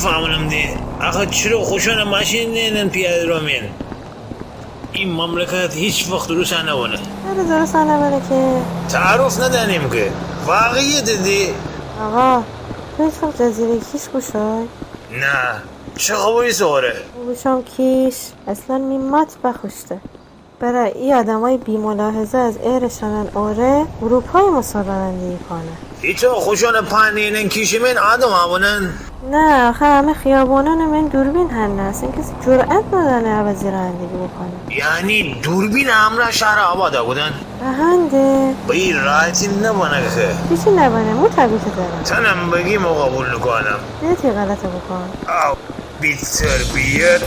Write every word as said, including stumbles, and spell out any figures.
فهمنم ده. آخه چره خوشانه ماشین نئنن پیاده رو مئن؟ ای مملکت هیچ وقت درست نبنه. چره درست نبنه که؟ تعارف ندانیم که. واقعیت ده. آقا، تو هیچ وقت جزیره کیش بوشوی؟ نه. چه خبری سه اوره؟ بوشوم کیش. اصلاً می مات بخوشته. برا ای آدمای بی‌ملاحظه از ایر شنن اوره، اروپای مسافرندی کونه. ایتو خوشانه پا نئنن کیش مئن آدم آبونن؟ نه، آخه همه خیابونان مئن دوربین هنه، اصلاً کسی جرأت ندانه اوازی رانندگی بوکونه. یعنی دوربین همرا شهر آباد بودن؟ اهنده. به ای راحتی نبنه که. چیچی نبنه؟ مو تبیته دره. تنم بگی مو قبول نکونم. ده تی غلطه بوکون. آو. بی‌تربیت.